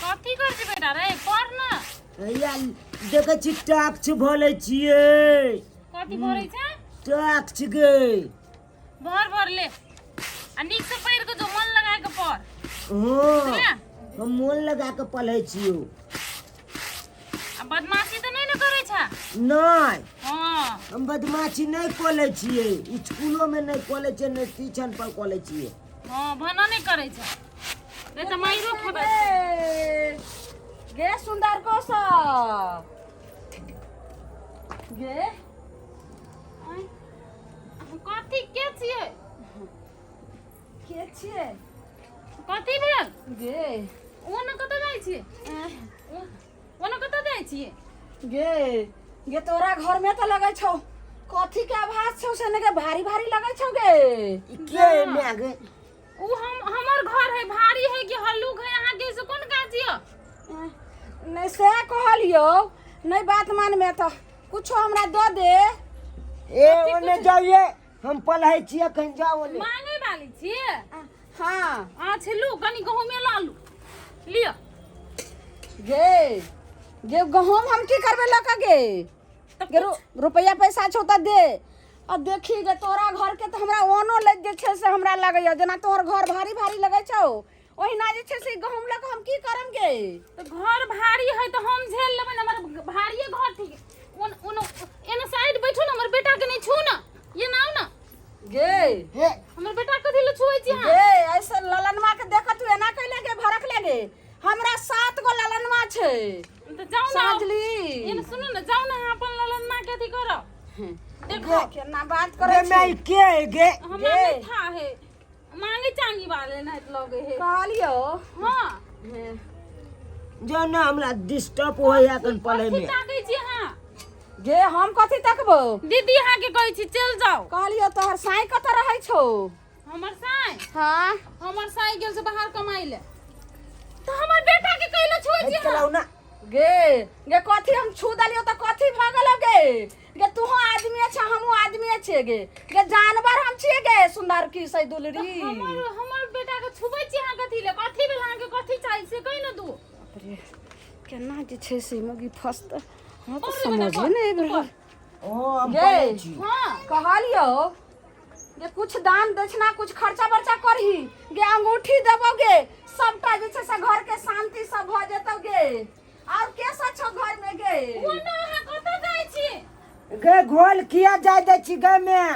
कथी कर छी बेटा रे पढ़ ना। हैया देखै छी टैक्स भरै छियै। कथी भरै छै? टैक्स गे। भर भर ले आ नीक से पढ़ के जो मन लगा के पढ़। हाँ। बुझलियै? हम मोन लगा के पढ़ै छियौ। आ बदमाशी तऽ नहि ने करै छै? नहि। हाँ। हम बदमाशी नहि कऽ लै छियै, स्कूलोमे नहि कऽ लै छियै, नहि ट्यूशन पर कऽ लै छियै। हाँ, भना नहि करै छै, नहि तऽ माइरो खेबै। गे सुंदर को सब गे। आँय, कथी के छियै? के छियै? कथी भेल गे? ओ ने कतऽ जाइ छियै? ओ ने कतऽ जाइ छियै? गे गे तोरा घर में तो लगै छौ कथी के आवाज छौ से ने गे, भारी भारी लगै छौ गे। ई के है माय गे? उ हम हमर घर है, भारी है कि हल्लुक है, अहाँके से कोन काज यऽ? नहीं से कहलियौ, नहीं बात मानमे तऽ कुछो हमरा दऽ दे। ए ओने जाइए, हम पढ़ै छियै अखन, जाओ ओने। मांगे वाली छियै? हाँ। अच्छा लू, कनी गहूमे लऽ लू, लिअ। गे गे गहूम हम की करबै लऽ कऽ गे? तऽ गे रुपैआ पैसा छौ तऽ दे। आ देखी गे, तोरा घर के तऽ हमरा ओनो लग जे छै से हमरा लगैया जेना तोहर घर भारी भारी लगै छौ, ओहिना जे छै से गहूम लऽ कऽ हम की करम गे? तऽ घर भारी है तऽ हम झेल लेबै ने, हमर भारिये घर ठीक। ओन ओन एने साइड बैठू ने, हमर बेटा के नहीं छू ना, ये ना आओ ना। गे। हे। हमर बेटा कथी लए छुए छी अहाँ? गे ऐसे ललनमा के देखत तू एना कैले गे, भड़क ले गे? हमरा 7 गो ललनमा छै। तऽ जाउ ना। समझली? एने सुनू ने, जाउ ना अहाँ अपन ललनमा के अथी करब। देखो केना बात करै गे माय छी। के है गे? हमरा गे। नहीं था है, मांगे चांगी वाले नहीं लगे है। कहलियो। हाँ। जो ना हमरा डिस्टर्ब होइया अखन पढ़ै कथी में। ताकै छी अहाँ? गे हम कथी तकबो? दीदी अहाँ के कहै छी चल जाओ। कहलियो तोहर साई कतऽ रहै छौ? हमर साई? हाँ। हमर साई गेल छै बाहर कमाइ ले। तऽ हमर बेटा के कैले छुए छी अहाँ? चलाउ ना। गे गे कथी हम छू देलियो तऽ कथी भऽ गेलो गे? गे तूहो आदमी छै, हमहूँ आदमी छियै गे। गे जानवर हम छियै गे सुंदर की से दुलरी? हमर हमर बेटा के छुबै छी अहाँ कथी ले? कथी भेल अहाँ के, कथी चाही से कहि ने दू। बाप रे, केना जे छै से मगी फसत, हमरा तऽ पढ़ रे बेटा, समझे पढ़, नहि आबि तू रहल। ओ हम गे। पढ़ै छी। हाँ। कहलियो जे कुछ दान दक्षिणा कुछ खर्चा बर्चा करही गे, अंगूठी देबो गे, सबटा जे छै से घर के शांति सब भऽ जेतौ गे। और के सब छौ घर में गे? ओ ना अहाँ कतऽ जाइ छी? गे घोल किया जाय दै छी गे मैं?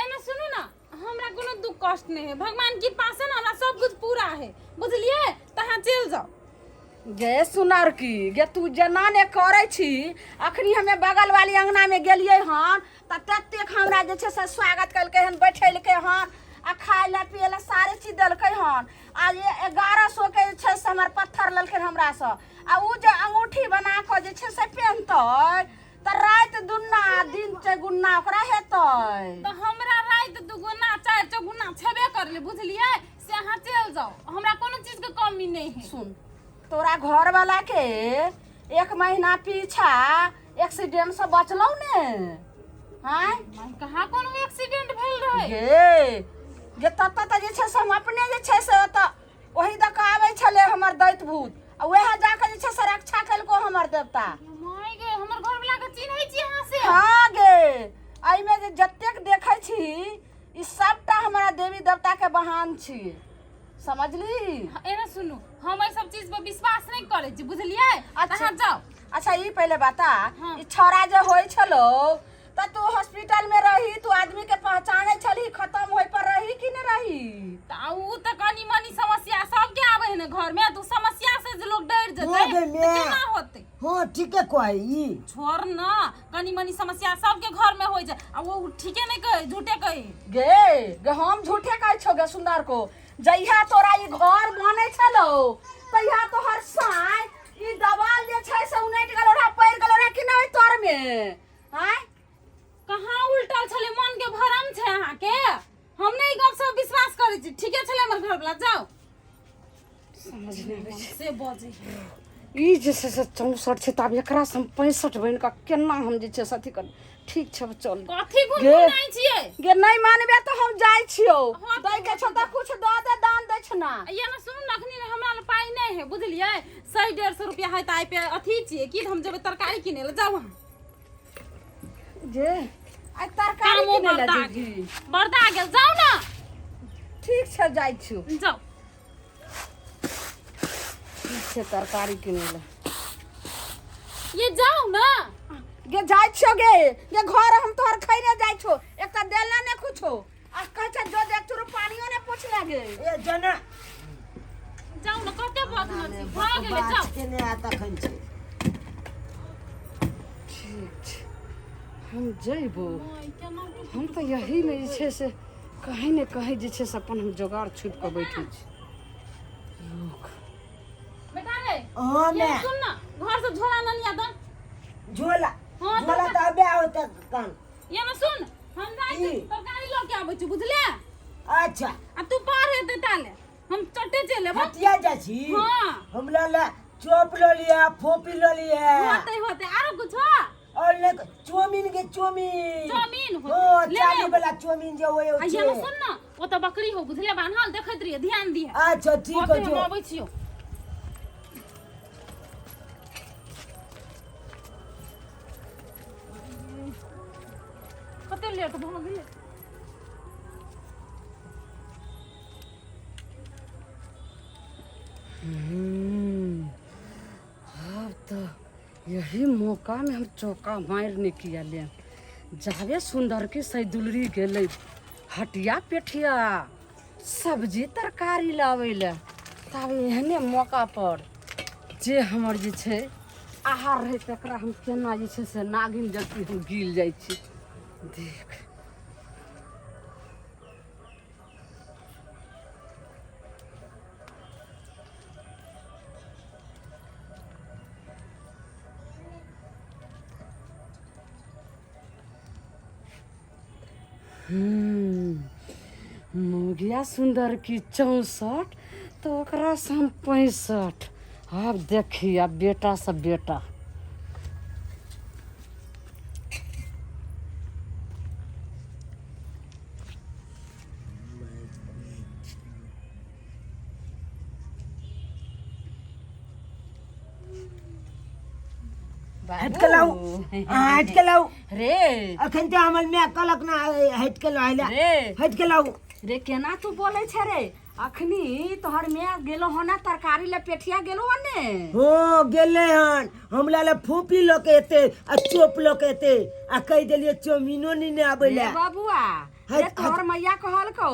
एने सुनू ना, हमरा कोनो दुख कष्ट नहीं है, भगवान की कृपा से ना हमरा सब कुछ पूरा है, बुझलिए? तऽ अहाँ चलि जाउ। गे सुनर की गे, तू जेना ने करै छी, अखनी हमे बगल वाली अंगना में गेलियै हन तऽ ततेक हमरा जे छै से स्वागत केलकै हन, बैठेलकै हन आ खाय लए पियै लए सारे चीज देलकै हन। आ ये 1100 के जे छै से हमर पत्थर लेलखिन हमरासँ, आ उ जे अंगूठी बना कऽ जे छै से पेहनतै तऽ राति दुन्ना दिन चौगुना ओकरा हेतै। तऽ हमरा राति दुगुना चारि चौगुना छेबे करलै, बुझलियै? से अहाँ चलि जाउ, हमरा कोनो चीज के कमी नहि है। सुन, तोरा घरवाला के 1 महीना पीछा एक्सीडेंट से बचलौ ने? हाँ। कहाँ कोनो एक्सीडेंट भेल रहे? गे गे तत तऽ जे छै से हम अपने जे छै से ओतऽ ओही दऽ कऽ आबै छलै हमर दैत भूत, आ वएह जाकऽ जे छै से रक्षा केलको हमर देवता। माय गे, हमर घरवाला के चिन्है छी अहाँ से? हाँ गे, एहिमे जे जतेक देखै छी ई सबटा हमरा देवी देवता के बहान छी, समझली? एना सुनू, हम एहि सब चीज पर विश्वास नहि करै छी, बुझलियै? अच्छा। अहाँ जाउ। अच्छा ई पहिले बता। हाँ। ई छौड़ा जे होइ छलो तऽ तू हॉस्पिटल में रही, तू आदमी के पहचाने छलही, खत्म होय पर रही कि नहीं रही? तऽ उ तऽ कनी मनी समस्या सबके आबै है ने घर में, तऽ समस्या से जे लोग डर जेतै हाँ गे तऽ माय। केना होतै? हाँ ठीके कहै ई। छोड़ ना, कनी मनी समस्या सबके घर में होइ छै, आ वो ठीके नहीं कहै, झूठे कहै। गे गे हम झूठे कहै छौ गे सुंदर को? जहिया तोरा ई घर बनै छलो तहिया तोहर साँय ई दवाल जे छै से उनटि गेलो रहा, पड़ि गेलो रहा कि नहि तर में? आँय। कहाँ उल्टल छलै? मन के भरम छै अहाँके, हम नहि ई गप सब विश्वास करै छी। ठीके छलै हमर घरवला, जाउ। समझ नहि आबै छै। से बजै ई जे छै से 64 छै, तऽ आब एकरा से हम 65 बनि कऽ केना हम जे छै से अथी कर। ठीक छै, चल। कथी गुनगुनाइ छियै? गे नहि मानबे तऽ हम जाइ छियौ। हाँ, दै के छौ तऽ कुछ दऽ दे दान दक्षिणा। ये ना सुन, अखनी हमरा लग पाइ नहि है, बुझलियै? 100 150 रुपया है तऽ आइ पे अथी छियै की हम जेबै तरकारी किनै लए, जाउ अहाँ। जे आइ तरकारी कामो किनै लए बरदा जेबही? गेल, बरदा गेल, जाउ ने। ठीक छै, जाइ छियौ। जाउ। ठीक छै, तरकारी किनै लए। ये जाउ ने। गे जाइ छियौ गे, गे घर हम तोहर खैने जाइ छौ, एक तऽ देला ने कुछो आ कहै छै जो देख चुरू पानियो ने पूछले गे। ए जना। जाउ ने, कते बजने छी, भऽ गेलै, जाउ। बात केने आ तखन छै। ठीक छै, हम जइबो। हम तऽ यहीमे जे छै से कहीं ने कहीं जे छै से अपन हम जोगाड़ छुपि कऽ बैठै छी। रुक। बेटा रे। हाँ। ये मैं सुन ना, घर से झोला न लिया दन। झोला? हाँ, झोला तऽ अबे होते कान। ये ना सुन, हम जाइ छी की? तरकारी लऽ के आबै छी, बुझले? अच्छा। आ तू पार हेतै ताले हम चटे चलि एबो। हटिया जाइ छी? हाँ। हमरा ला चॉप लऽ लिअ, फोपी लऽ लिअ। होते होते, आरो कुछ? और ले चौमिन के, चौमिन। चाउमीन होते। हो ले चाली ले। वाला चौमिन जे होय आ ये छै। ना सुन ना, ओ तऽ बकरी हो बुझले, बान्हल देखैत रहिए, ध्यान दिहे। अच्छा ठीक होते, है। हम जो। अबै छियौ। कते लेट भऽ गेलै। आब तऽ यही मौकामे हम चौका मारि नहि किया लेब। जाबे सुन्दर के सैदुलरी गेलै हटिया पेठिया सब्जी तरकारी लाबै लए, ताबे एहने मौका पर जे हमर जे छै आहार रहै तकरा हम केना जे छै से नागिन जकी हम गिल जाइ छी, देख। मौगिया सुन्दर की 64 तऽ ओकरासँ हम 65। आब देखी, आब बेटा सब बेटा। हटि के लाउ अहाँ, हटि के लाउ। रे। अखन तऽ हमर माय कहलक ना, हटि के लाउ। रे। हटि के लाउ। रे, केना तू बोलै छै रे? अखनी तोहर माय गेलो हो ना तरकारी ले पेठिया गेलो हो ने? हो गेलै हन, हमरा लए फूपी लऽ के एतै आ चोप लऽ के एतै आ कहि देलियै चौमिनो नेने आबै रे लए। बबुआ। हट, रे, तोहर मैया कहलकौ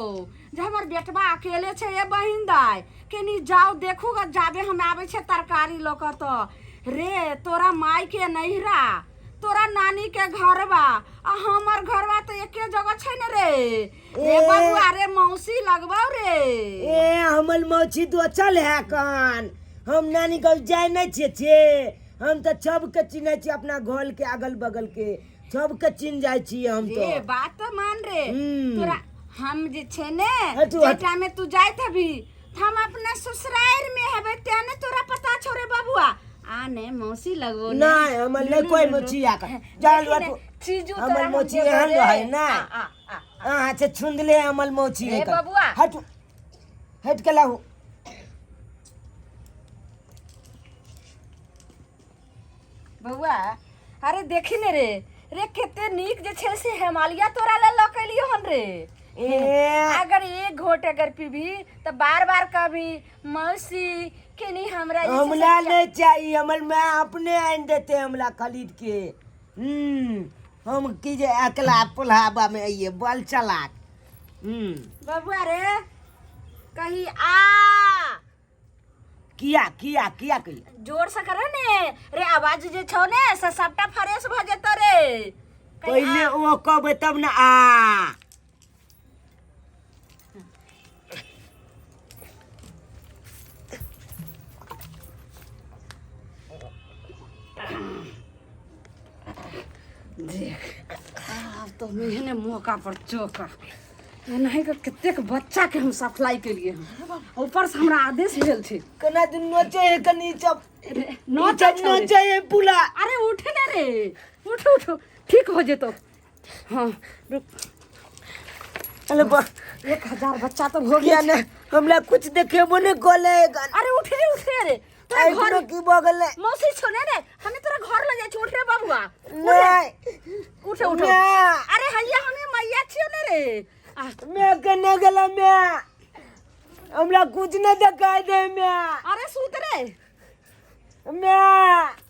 जे हमर बेटबा अकेले छै, ए बहिन दाय केनी जाओ देखू ग, जाबे हम आबै छै तरकारी लऽ कऽ। तऽ रे तोरा माय के नैहरा, तोरा नानी के घरबा आ हमर घरबा तऽ एके जगह छै ने रे। रे ए। बबुआ रे, मौसी लगबौ रे। ए हमर मौसी दोचल है कान, हम नानी गाँव जाय नहि छियै छे। हम तऽ सबके चिन्है छियै, अपना घर के अगल बगल के सबके चिन्ह जाइ छियै हम। रे तऽ बात तऽ मान रे। हम्म। तोरा हम जे छै ने हटू, जे हटू। टाइम में तू जाइत हबी त हम अपना ससुरार में हेबै, तें ने तोरा पता छौ रे बबुआ। आ ने मौसी लगबो ने। नहि, हमर नहि कोइ मौसी आके जान। देखी ने, हटू। चीजू हमर तोरा हम मौसी देबो एहन रे। रहै ना। आ, आ, आ। अहाँ से छुंदले हमर मौसी। रे है बबुआ। हटू, हटि के लाहू। बौआ, अरे देखी ने रे, रे कते नीक जे छै से हिमालया तोरा ले लऽ के एलियो हन रे। ए। अगर एक घोट अगर पीबी तऽ बार बार कहबी मौसी केनी हमरा जे छै से हमरा नहीं चाहिए, हमर माँ अपने आनि देते हमरा खरीद के। हम की जे अकेला पोल्हाबा में आइए बल चलाक। बबुआ रे, कही आ। किया किया किया कहिया? जोर से करे ने रे, आवाज जे छौ ने से सबटा फ्रेश भ जेतो रे। कही पहिले आ। ओ कहबै तब ने आ। देख, आब तऽ हम एहने मौका पर चौका एनाही के कतेक बच्चा के हम सप्लाई केलिए हन, ऊपर से हमरा आदेश भेल छै। केना दिन नोचे है कनी चप। रे, नोचै चप छौ रे। नोचे है पुला। अरे उठ ने रे, उठ उठ, ठीक हो जेतो। हाँ रुक। अरे बा। 1000 बच्चा तो हो किया गेल। ने हमरा कुछ देखेबो ने कले। अरे उठे उठे रे, तोरा घर आँखिमे की भऽ गेलै? मौसी छौ ने रे, हमे तोरा घर लऽ जाइ छी। उठ रे बबुआ, नहि। उठ उठ। माय। अरे हैया, हमे मैया छियौ ने रे। आ, मैं कने गेला मैं, हमरा कुछ नहीं दिखाई दे मैं। अरे सुत रे। मैं।